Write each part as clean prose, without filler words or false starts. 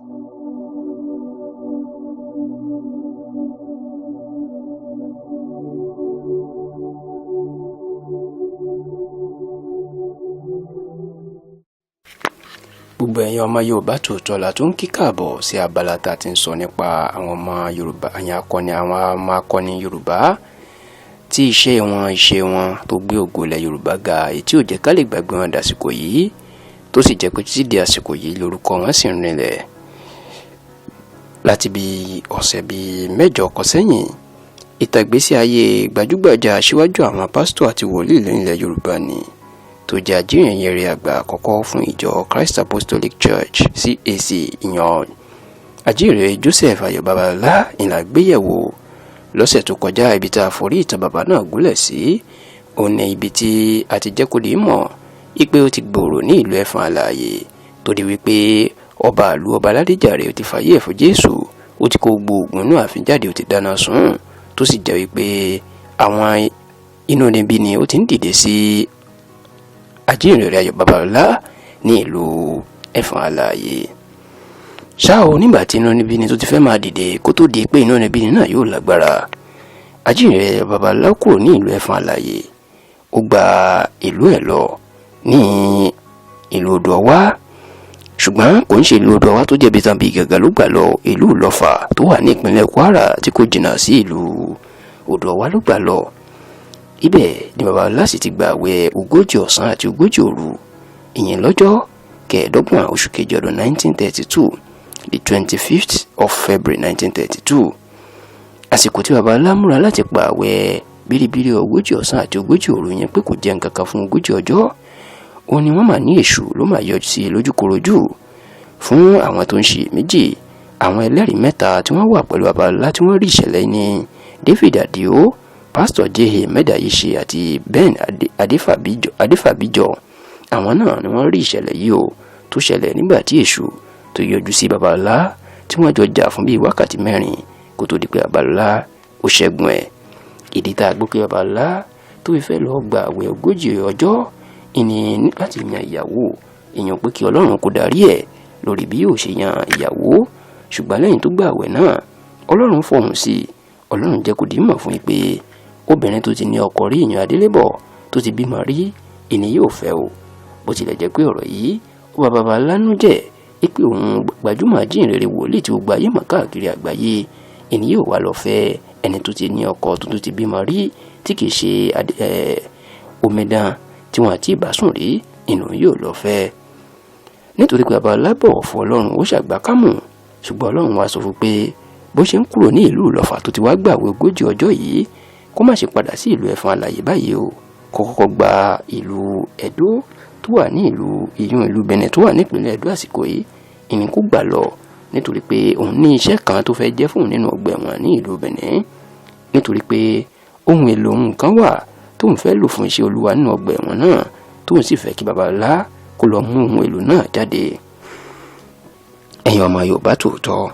Gbogbo ẹ̀yin ọmọ Yorùbá tòótọ́ la tún kí káàbọ̀ sí abala tá a ti ń sọ nípa àwọn ọmọ Yorùbá, àwọn akọni, àwọn ọmọ akọni Yorùbá tí iṣẹ́ wọn tó gbé ògo ilẹ̀ Yorùbá ga, èyí tí ò jẹ́ ká lè gbàgbé wọn dàsìkò yìí, tó sì jẹ́ pé títí di àsìkò yìí lórúkọ wọn sì ń rinlẹ̀. Láti bí ọ̀sẹ̀ bíi 8 kan sẹ́yìn, ìtàn ìgbésí ayé gbajúgbajà aṣíwájú àwọn pásítọ̀ àti wòlíì nílẹ̀ Yorùbá ni, tó jẹ́ ajíhìnrere àgbà àkọ́kọ́ fún ìjọ Christ Apostolic Church, CAC, ìyàn ajíhìnrere Joseph Ayọ̀ Babalọ́lá, ìlà gbéyẹ̀wò lọ́sẹ̀ tó kọjá. Ibi tá a forí ìtàn bàbá náà gúnlẹ̀ sí òun ní ibi tí a ti jẹ́ kó di mọ̀ wípé ó ti gbòòrò ní ìlú Ẹ̀fọ̀n Alààyè, tó di wípé ọba àlú ọba Aládéjàre ó ti fàyè ẹ̀fọ́ Jésù, ó ti kó gbogbo oògùn inú ààfin jáde, ó ti dáná sun, tó sì jẹ́ wípé àwọn inú níbí ni ó ti ń dìde sí ajíhìnrere Ayọ̀ Babalọ́lá ní ìlú Ẹ̀fọ̀n Alààyè. Ṣá o, nígbà tí inú níbí ni tó ti fẹ́ máa dìde, kó tó di pé inú níbí ni náà yóò lágbára, ajíhìnrere Ayọ̀ Babalọ́lá kúrò ní ìlú Ẹ̀fọ̀n Alààyè, ó gba ìlú ẹ̀ lọ ní ìlú Odò Ọwá. Ṣùgbọ́n kò ń ṣe ìlú Odò Ọwá tó jẹ́ ibi tán bí gàgà ló gbà lọ. Ìlú Ìlọ́fà tó wà ní ìpínlẹ̀ Kwara, tí kò jìnnà sí ìlú Odò Ọwá ló gbà lọ. Ibẹ̀ ni Babalọ́lá sì ti gba àwẹ̀ 40 ọ̀sán àti 40 òru, ìyẹn lọ́jọ́ 25 oṣù kejì ọdún 1932, the 25th of February 1932. Àsìkò tí Babalọ́lá múra láti pa àwẹ̀ bíríbírí 40 ọ̀sán àti 40 òru yẹn, pé kò jẹ́ nǹkan kan fún 40 ọjọ́, ó ní wọ́n mà ní èṣù ló mà yọ sí i lójúkorojú. Fún àwọn tó ń ṣe méjì, àwọn ẹlẹ́rìí mẹ́ta tí wọ́n wà pẹ̀lú Babalọ́lá tí wọ́n rí ìṣẹ̀lẹ̀ ní David Adio, Pásítọ̀ J.A. Mẹ́dàyéṣe àti Ben Adéfàbíjọ. Àwọn náà ni wọ́n rí ìṣẹ̀lẹ̀ yìí o, tó ṣẹlẹ̀ nígbà tí èṣù tó yọjú sí Babalọ́lá, tí wọ́n jọ jà fún bíi wákàtí 4 kó tó di pé Babalọ́lá ó ṣẹ́gun ẹ̀. Ìdí tá a gbọ́ pé Babalọ́lá tó fi fẹ́ lọ́ọ́ gba àwẹ̀ 40 ọjọ́ ìní láti yan ìyàwó, èèyàn pé kí Ọlọ́run kó darí ẹ̀ lórí bí yóò ṣe yan ìyàwó. Ṣùgbọ́n lẹ́yìn tó gba àwẹ̀ náà, Ọlọ́run fọhùn sí i. Ọlọ́run jẹ́ kó dìímọ̀ fún yín pé obìnrin tó ti ní ọkọ rí, ìyàn adélébọ̀ tó ti bímọ rí, ìní yóò fẹ́ o. Bó tilẹ̀ jẹ́ pé ọ̀rọ̀ yìí ó bá bàbá lánú jẹ́ pé òun gbajúmọ̀ ajíhìnrere wòlíì tí gbogbo ayé mọ̀ káàkiri àgbáyé, ìní yóò wá lọ fẹ́ ẹni tó ti ní ọkọ tó ti bímọ rí, tí kìí ṣe omidan tí wọn àti ìbásùn rí, ìnù yóò lọ fẹ́. Nítorí pé Babalọ́lá bọ̀wọ̀ fún Ọlọ́run, ó ṣàgbá kámù. Ṣùgbọ́n Ọlọ́run wá sọ fún pé bó ṣe ń kúrò ní ìlú Ìlọ́fà tó ti wá gbàwé 40 ọjọ́ yìí, kó má ṣe padà sí ìlú Ẹ̀fọ̀n Alààyè báyìí o, kó kọ́kọ́ gba ìlú Ẹdó tó wà ní ìlú ìyún ìlú Benin tó wà nípìnlẹ̀ Ẹdó àsìkò yìí, ìní kó gbà lọ, nítorí pé òun ní iṣẹ́ kan tó fẹ́ jẹ́ fóun nínú ọgbà ẹ̀wọ̀n ní ìlú Benin, nítorí pé ohun èlò òun kan wà tóun fẹ́ lò fún iṣẹ́ Olúwa nínú ọgbà ẹ̀wọ̀n náà, tóun sì fẹ́ kí Babalọ́lá kó lọ mú ohun èlò náà jáde. Ẹ̀yin ọmọ Yorùbá tòótọ́,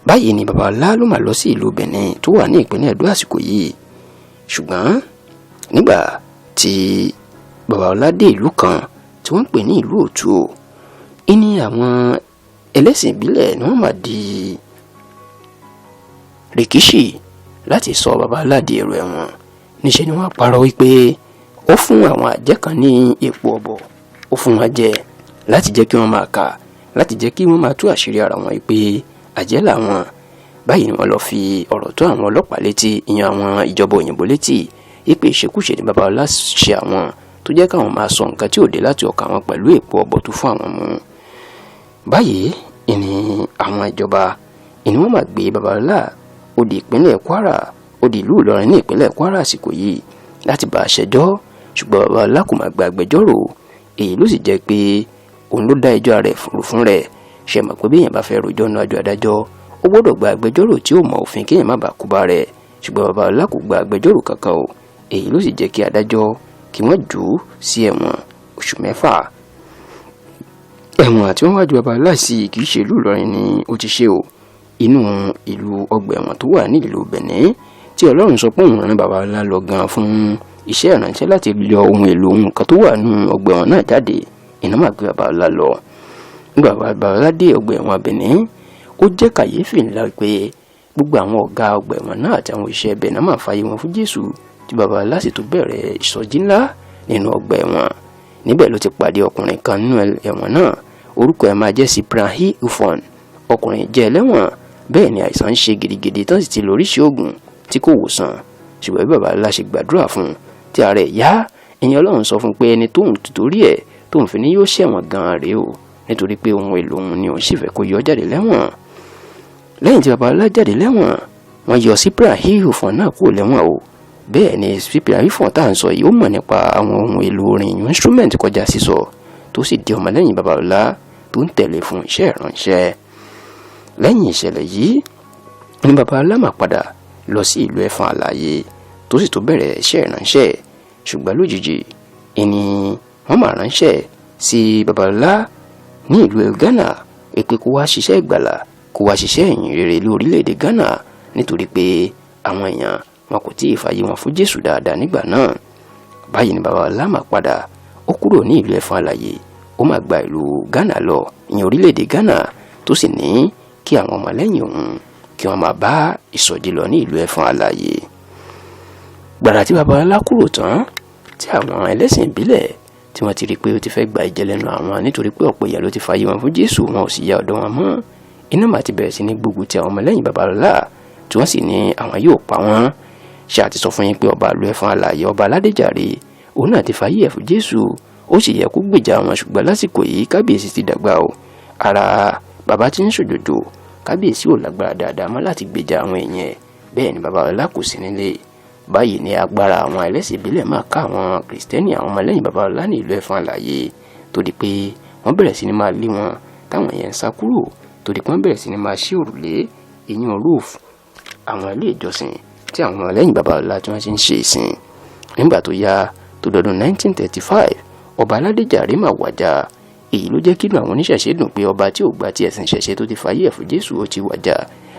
báyìí ni Babalọ́lá ló máa lọ sí ìlú Benin tó wà ní ìpínlẹ̀ Ẹdó àsìkò yìí. Ṣùgbọ́n nígbà tí Babalọ́lá dé ìlú kan tí wọ́n ń pè ní ìlú Òtù, ìní àwọn ẹlẹ́sìn ìbílẹ̀ ni wọ́n máa di rìkíṣì láti sọ Babalọ́lá di èrò ẹ̀wọ̀n. Níṣẹ́ ni wọ́n parọ́ wípé ó fún àwọn àjẹ́ kan ní èpo ọ̀bọ̀, ó fún wọn jẹ láti jẹ́ kí wọ́n máa kà, láti jẹ́ kí wọ́n máa tú àṣírí ara wọn wípé àjẹ́ làwọn. Báyìí ni wọ́n lọ fi ọ̀rọ̀ tó àwọn ọlọ́pàá létí, ìyẹn àwọn ìjọba òyìnbó létí, wípé ìṣekúṣe ní Babalọ́lá ṣe àwọn tó jẹ́ káwọn máa sọ nǹkan tí ò dé láti ọkàn àwọn pẹ̀lú èpo ọ̀bọ̀ tó fún àwọn mu. Báyìí ìní àwọn ìjọba ìní wọ́n máa gbé Babalọ́lá ó di ìpínlẹ̀ Kwara, ó di ìlú Ìlọrin ní ìpínlẹ̀ Kwara àsìkò yìí láti bá a ṣẹjọ́. Ṣùgbọ́n Babalọ́lá kò máa gba agbẹjọ́rò, èyí ló sì jẹ́ pé òun ló dá ẹjọ́ rẹ̀ fún rẹ̀. Ṣe mọ̀ pé bí èèyàn bá fẹ́ rojọ́ níwájú adájọ́, ó gbọ́dọ̀ gba agbẹjọ́rò tí ó mọ òfin, kéèyàn má bàa kú bá rẹ̀. Ṣùgbọ́n Babalọ́lá kò gba agbẹjọ́rò kankan o. Èyí ló sì jẹ́ kí adájọ́ kí wọ́n jù ú sí ẹ̀wọ̀n oṣù 6. Ẹ̀wọ̀n tí wọ́n wá ju Babalọ́lá sí kì í ṣe ìlú Ìlọrin ni ó ti ṣe o. Inú ìlú ọgbà ẹ̀wọ̀n tó wà ní ìlú Benin tí Ọlọ́run sọ pé òun rán Babalọ́lá lọ gan fún iṣẹ́ ìránṣẹ́ láti yọ ohun èlò ohun kan tó wà nínú ọgbà ẹ̀wọ̀n náà jáde, iná máa gbé Babalọ́lá lọ. Nígbà Babalọ́lá dé ọgbà ẹ̀wọ̀n Benin, ó jẹ́ kàyéfì ńlá pé gbogbo àwọn ọ̀gá ọgbà ẹ̀wọ̀n náà àti àwọn òṣìṣẹ́ ibẹ̀ náà máa fààyè wọn fún Jésù, tí Babalọ́lá sì tún bẹ̀rẹ̀ ìsọjí ńlá nínú ọgbà ẹ̀wọ̀n. Níbẹ̀ ló ti pàdé ọkùnrin kan nínú ẹ̀wọ̀n náà, orúkọ ẹ̀ máa jẹ́ Cyprian Ufon. Ọkùnrin jẹ́ ẹlẹ́wọ̀n, bẹ́ẹ̀ ni àìsàn ń ṣe gidigidi, tán sì ti lóríṣìí oògùn tí kò wòsàn. Ṣùgbọ́n bí Babalọ́lá ṣe gbàdúrà fún un tí ara ẹ̀ yá, ìyẹn Ọlọ́run sọ fún un pé ẹni tóun torí ẹ̀ tóun fi ní yóò ṣẹ̀wọ̀n gan-an rèé o, nítorí pé ohun èlò òun ni òun sì fẹ́ kó yọ jáde lẹ́wọ̀n. Lẹ́yìn tí Babalọ́lá jáde lẹ́wọ̀n, wọ́n yọ Cyprian Ufon náà kúrò lẹ́wọ̀n o. Bẹ́ẹ̀ ni Cyprian Ufon tá à ń sọ yìí, ó mọ̀ nípa àwọn ohun èlò orin instrument kọjá sísọ, tó sì di ọmọlẹ́yìn Babalọ́lá tó ń tẹ̀lé fún iṣẹ́ ìránṣẹ́. Lẹ́yìn ìṣẹ̀lẹ̀ yìí ni Babalọ́lá máa padà lọ sí ìlú Ẹ̀fọ̀n Àlàyé, tó sì tó bẹ̀rẹ̀ iṣẹ́ ìránṣẹ́. Ṣùgbọ́n lójijì ìní wọ́n máa ránṣẹ́ sí Babalọ́lá ní ìlú Ghana pé kó wá ṣiṣẹ́ ìgbàlà, kó wá ṣiṣẹ́ ìyìn rere lórílẹ̀‐èdè Ghana, nítorí pé àwọn èèyàn wọn kò tí ì fààyè wọn fún Jésù dáadáa nígbà náà. Báyìí ni Babalọ́lá máa padà, ó kúrò ní ìlú Ẹ̀fọ̀n Àlàyé, ó máa gba ìlú Ghana lọ, ìyẹn orílẹ̀-èdè Ghana, tó sì ní kí àwọn ọmọlẹ́yìn òun kí wọ́n máa bá ìsọjí lọ ní ìlú Ẹ̀fọ̀n Àlàyé. Gbàrà tí Babalọ́lá kúrò tán, tí àwọn ẹlẹ́sìn ìbílẹ̀ tí wọ́n ti rí i pé ó ti fẹ́ gba ìjẹ lẹ́nu àwọn, nítorí pé ọ̀pọ̀ èèyàn ló ti fààyè wọn fún Jésù, wọn ò sì ya ọ̀dọ̀ wọn mọ́, iná mà ti bẹ̀rẹ̀ sí ní gbógun ti àwọn ọmọlẹ́yìn Babalọ́lá, tí wọ́n sì ní àwọn yóò pa wọ́n. Ṣé àti sọ fún yín pé ọba ìlú Ẹ̀fọ̀n Àlàyé, ọba Aládéjàre, òun náà ti fààyè ẹ̀ fún Jésù, ó sì yẹ kó gbèjà wọn. Ṣùgbọ́n lásìkò yìí, kábíyèsí ti dàgbà o, ara bàbá tí ń ṣòjòjò, kábíyèsí ò lágbára dáadáa mọ́ láti gbèjà àwọn èèyàn ẹ̀. Bẹ́ẹ̀ ni Babalọ́lá kò sí nílé. Báyìí ni agbára àwọn ẹlẹ́sìn ìbílẹ̀ máa ká àwọn kìrìsìtẹ́nì, àwọn ọmọlẹ́yìn Babalọ́lá ní ìlú Ẹ̀fọ̀n Àlàyé, tó di pé wọ́n bẹ̀rẹ̀ sí ni máa lé wọn, táwọn èèyàn ń sá kúrò, tó di pé wọ́n bẹ̀rẹ̀ sí ni máa ṣí òrùlé, ìyẹn roof, àwọn ilé ìjọsìn tí àwọn ọmọlẹ́yìn Babalọ́lá tí wọ́n ti ń ṣe ìsìn. Nígbà tó yá, tó dọdún 1935, ọba Aládéjàre máa wàjà. Èyí ló jẹ́ kí inú àwọn oníṣẹ̀ṣe dùn pé ọba tí ò gba ti ẹ̀sìn ìṣẹ̀ṣe tó ti fàyè ẹ̀ fún Jésù, ó ti wàjà,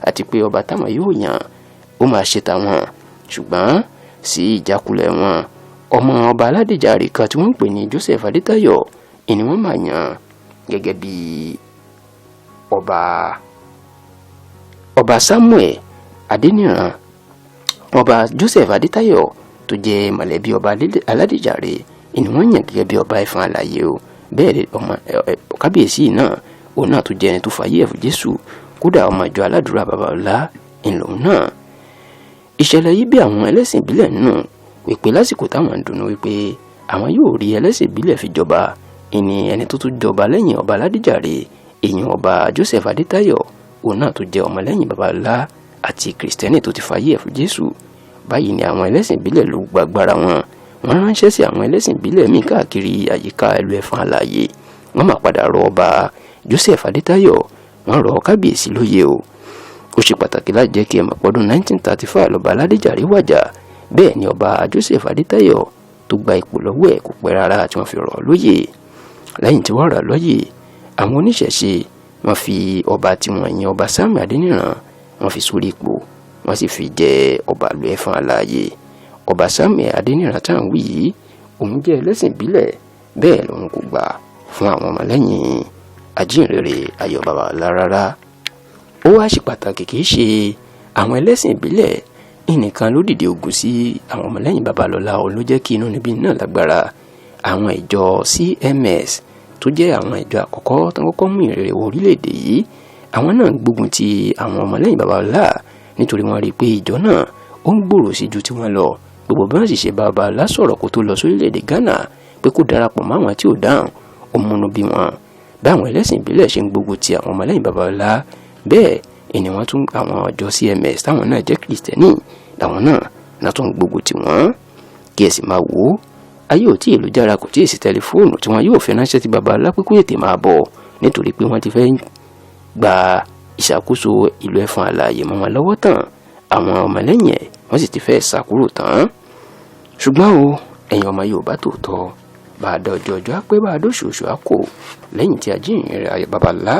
àti pé ọba táwọn yóò yàn ó máa ṣe tàwọn. Ṣùgbọ́n sí ìjákulẹ̀ wọn, ọmọ ọba Aládéjàre kan tí wọ́n ń pè ní Joseph Adétayọ̀ ìní wọ́n máa yàn gẹ́gẹ́ bí ọba. Ọba Samuel Adéníran, ọba Joseph Adétayọ̀ tó jẹ́ mọ̀lẹ́bí ọba Aládéjàre ìní wọ́n yàn gẹ́gẹ́ bí ọba Ẹ̀fọ̀n Àlàyé o. Bẹ́ẹ̀ ọmọ kábíyèsí náà, òun náà tó jẹ́ ẹni tó fàyè ẹ̀ fún Jésù, kódà ọmọ ìjọ aládùúrà Babalọ́lá ńlòun náà. Ìṣẹ̀lẹ̀ yìí bí àwọn ẹlẹ́sìn ìbílẹ̀ nínú wípé lásìkò táwọn ń dunnú wípé àwọn yóò rí ẹlẹ́sìn ìbílẹ̀ fi jọba, ìní ẹni tó tún jọba lẹ́yìn ọba Aládéjàre, èèyàn ọba Joseph Adétayọ̀, òun náà tó jẹ́ ọmọlẹ́yìn Babalọ́lá àti kìrìsìtẹ́nì tó ti fàyè ẹ̀ fún Jésù. Báyìí ni àwọn ẹlẹ́sìn ìbílẹ̀ ló gbàgbára wọn, wọ́n ránṣẹ́ sí àwọn ẹlẹ́sìn ìbílẹ̀ míì káàkiri àyíká ìlú Ẹ̀fọ̀n Àlàyé. Wọ́n máa padà rọ ọba Joseph Adétayọ̀, wọ́n rọ kábíyèsí lóyè o. Ó ṣe pàtàkì láti jẹ́ kí ẹ mọ̀ pọ́dún 1935 lọ́ba Aládéjàre wàjà. Bẹ́ẹ̀ ni ọba Joseph Adétayọ̀ tó gba ipò lọ́wọ́ ẹ̀ kò pẹ́ rárá tí wọ́n fi rọ̀ ọ́ lóyè. Lẹ́yìn tí wọ́n rọ̀ ọ́ lóyè, àwọn oníṣẹ̀ṣe wọ́n fi ọba tí wọ́n yan, ọba Samuel Adéníran, wọ́n fi sórí ipò, wọ́n sì fi jẹ ọba ìlú Ẹ̀fọ̀n Àlàyé. Ọba Samuel Adéníran tá à ń wí yìí, òun jẹ́ ẹlẹ́sìn ìbílẹ̀, bẹ́ẹ̀ lòun kò gbà fún àwọn ọmọlẹ́yìn ajínrere Ayọ̀ Babalọ́lá rárá. Ó wá ṣe pàtàkì, kì í ṣe àwọn ẹlẹ́sìn ìbílẹ̀ ìnìkan ló dìde ogun sí àwọn ọmọlẹ́yìn Babalọ́lá òun ló jẹ́ kí inú níbí náà lágbára. Àwọn ìjọ CMS tó jẹ́ àwọn ìjọ àkọ́kọ́ tó kọ́kọ́ mú ìrere wọ orílẹ̀-èdè yìí, àwọn náà gbógun ti àwọn ọmọlẹ́yìn Babalọ́lá, nítorí wọ́n rí i pé ìjọ náà ó ń gbòòrò sí ju tiwọn lọ. Gbogbo bí wọ́n sì ṣe bá Babalọ́lá sọ̀rọ̀ kó tó lọ sórílẹ̀-èdè Ghana pé kó darapọ̀ mọ́ àwọn, tí ò dáhùn, ó múnú bí wọn. Bí àwọn ẹlẹ́sìn ìbílẹ̀ ṣe ń gbógun ti àwọn ọmọlẹ́yìn Babalọ́lá, bẹ́ẹ̀ ìní wọ́n tún àwọn ọjọ́ CMS táwọn náà jẹ́ kìrìsìtẹ́nì làwọn náà tún gbógun ti wọ́n. Kí ẹ sì máa wò ó, ayé ò tí ì lójára, kò tí ì sí tẹlifóònù tí wọn yóò fi ránṣẹ́ tí Babalọ́lá pé kó tètè máa bọ̀, nítorí pé wọ́n ti fẹ́ gba ìṣàkóso ìlú Ẹ̀fọ̀n Àlàyé mọ́ wọn lọ́wọ́ tán. Àwọn ọmọlẹ́yìn ẹ̀ wọ́n sì ti fẹ́ sá kúrò tán. Ṣùgbọ́n o, ẹ̀yin ọmọ Yorùbá tòótọ́, bá a dá ọjọ́ ọjọ́ á pé, bá a dóṣù oṣù á kò. Lẹ́yìn tí ajínrere Ayọ̀ Babalọ́lá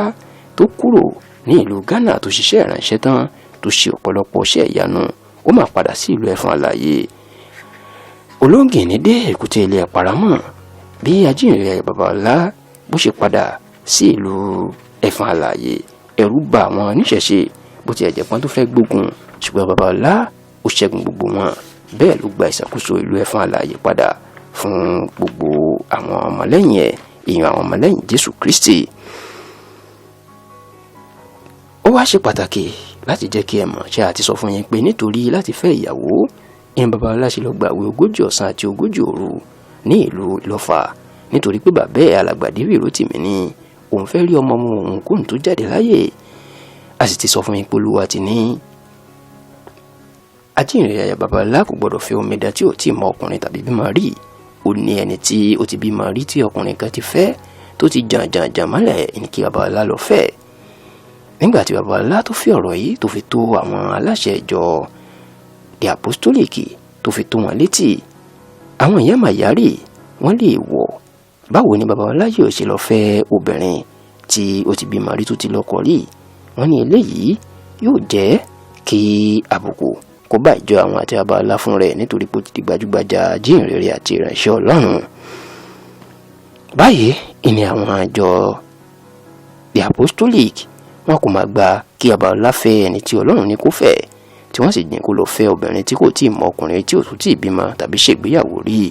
tó kúrò ní ìlú Ghana, tó ṣiṣẹ́ ìránṣẹ́ tán, tó ṣe ọ̀pọ̀lọpọ̀ iṣẹ́ ìyanu, ó máa padà sí ìlú Ẹ̀fọ̀n Àlàyé. Olóńgìní dé, èkúté ilé ẹ̀ paramọ́. Bí ajínrere Ayọ̀ Babalọ́lá bó ṣe padà sí ìlú Ẹ̀fọ̀n Alààyè. Ẹ̀rù bà àwọn oníṣẹ̀ṣe, bó tiẹ̀ jẹ́ pọ́n tó fẹ́ gbógun, ṣùgbọ́n Babalọlá ó ṣẹ́gun gbogbo wọn. Bẹ́ẹ̀ ló gba ìṣàkóso ìlú Ẹ̀fọ̀n Alààyè padà fún gbogbo àwọn ọmọlẹ́yìn ẹ̀, ìyẹn àwọn ọmọlẹ́yìn Jésù Kristi. Ó wá ṣe pàtàkì láti jẹ́ kí ẹ mọ̀ ṣe àti sọ fún yín pé nítorí láti fẹ́ ìyàwó ìyẹn Babalọlá ṣe lọ gbàwé 40 ọ̀sán àti 40 òru ní ìlú Ìlọ́fà, nítorí pé bàbá ẹ̀ Alàgbà David Rótìmí ní òun fẹ́ rí ọmọ ọmọ òun kóun tó jáde láyè. A sì ti sọ fún yín pé Olúwa ti ní ajínrere Ayọ̀ Babalọlá kò gbọdọ̀ fẹ́ omidan tí ò tí ì mọ ọkùnrin tàbí bímọ rí. Ó ní ẹni tí ó ti bímọ rí tí ọkùnrin kan ti fẹ́ tó ti jàn jàn jàn mọ́lẹ̀ ní kí Babalọlá lọ fẹ́. Nígbà tí Babalọlá tó fi ọ̀rọ̀ yìí tó fi tó àwọn aláṣẹ ìjọ the Apostolic tó fi tó wọn létí, àwọn èèyàn mà yárì, wọ́n lè wọ̀. Báwo ni Babalọlá yóò ṣe lọ fẹ́ obìnrin tí ó ti bímọ rí tó ti lọ́kọ rí? Wọ́n ní eléyìí yóò jẹ́ kí àbùkù kó bá ìjọ àwọn àti Babalọlá fún rẹ̀, nítorí pé ó ti di gbajúgbajà ajínrere àti ìránṣẹ́ Ọlọ́run. Báyìí ìní àwọn àjọ the Apostolic wọn kò máa gba kí Babalọlá fẹ́ ẹni tí Ọlọ́run ní kó fẹ́, tí wọ́n sì jìn kó lọ fẹ́ obìnrin tí kò tíì mọ ọkùnrin, tí ò tún tíì bímọ tàbí ṣègbéyàwó rí.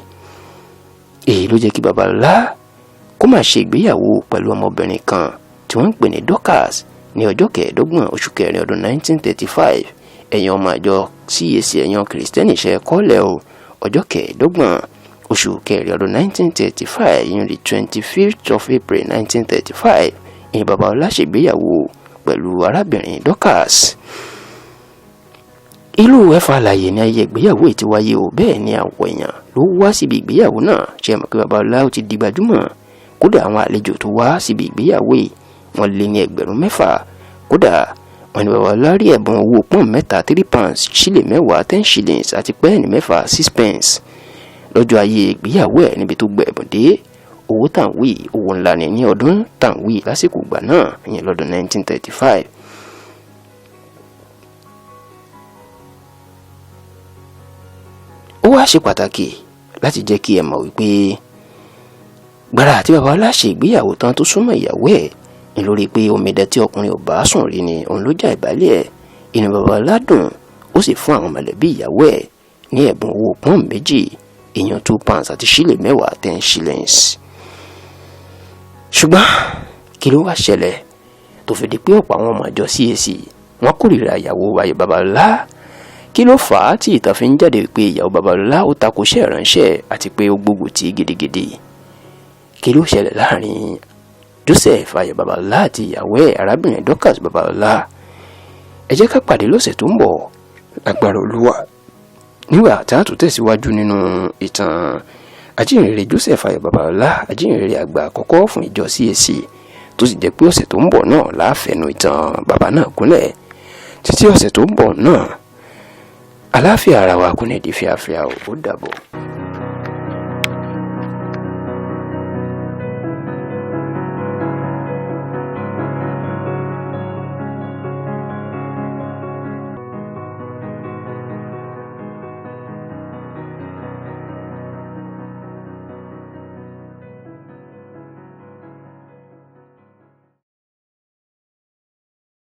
Èyí ló jẹ́ kí Babalọlá kó máa ṣe ìgbéyàwó pẹ̀lú ọmọbìnrin kan tí wọ́n ń pè ní Dorcas ní ọjọ́ 25 oṣù kẹrin ọdún 1935. Ẹ̀yin ọmọ àjọ CAC, ẹ̀yin kìrìsìtẹ́nì, ṣe kọ́lẹ̀ o, ọjọ́ 25 oṣù kẹrin ọdún 1935, ìyẹn the 25th of April 1935, ìyẹn Babalọlá ṣègbéyàwó pẹ̀lú arábìnrin Dorcas. Ìlú Ẹ̀fọ̀n Alààyè ní ayẹyẹ ìgbéyàwó yìí ti wáyé o. Bẹ́ẹ̀ ni àwọn èèyàn ló wá síbi ìgbéyàwó náà. Ṣe mọ̀ pé Babalọlá ó ti di gbajúmọ̀? Kódà àwọn àlejò tó wá síbi ìgbéyàwó yìí wọ́n lé ní 6,000. Kódà wọ́n ní Babalọlá rí ẹ̀bùn owó pọ́n 3, 3 pounds, sílè 10, 10 shillings, àti pẹ́ẹ̀nì 6, 6 pence, lọ́jọ́ ayé ìgbéyàwó ẹ̀. Níbi tó gbẹ ẹ̀bùn dé, owó tà ń wí, owó ńlá ni ní ọdún tà ń wí lásìkò ìgbà náà, ìyẹn lọ́dún 1935. Ó wá ṣe pàtàkì láti jẹ́ kí ẹ mọ̀ wípé gbàrà àti Babalọlá ṣe ìgbéyàwó tán tó súnmọ́ ìyàwó ẹ̀ ní lórí pé omidan tí ọkùnrin ò bá sùn rí ni òun ló já ìbálẹ̀ ẹ̀. Inú Babalọlá dùn, ó sì fún àwọn mọ̀lẹ́bí ìyàwó ẹ̀ ní ẹ̀bùn owó pọ́n 2, èèyàn 2 pounds, àti sílè 10, 10 shillings. Ṣùgbọ́n kí ló wá ṣẹlẹ̀ tó fi di pé ọ̀pọ̀ àwọn ọmọ àjọ CAC wọ́n kórìíra ìyàwó Ayọ̀ Babalọlá? Kí ló fà á tí ìtàn fi ń jáde pé ìyàwó Babalọlá ó takò iṣẹ́ ìránṣẹ́ àti pé ó gbógun tì í gidigidi? Kí ló ṣẹlẹ̀ láàrin Joseph Ayọ̀ Babalọlá àti ìyàwó ẹ̀ arábìnrin Dorcas Babalọlá? Ẹ jẹ́ ká pàdé lọ́sẹ̀ tó ń bọ̀ lágbára Olúwa, nígbà tá a tún tẹ̀síwájú nínú ìtàn ajínrere Joseph Ayọ̀ Babalọlá, ajínrere àgbà àkọ́kọ́ fún ìjọ CAC, tó sì jẹ́ pé ọ̀sẹ̀ tó ń bọ̀ náà láàfẹnu ìtàn bàbá náà gúnlẹ̀. Títí ọ̀sẹ̀ tó ń bọ̀ náà, àlàáfíà ara wa kò ní di fíafíà. Ó dàbọ̀.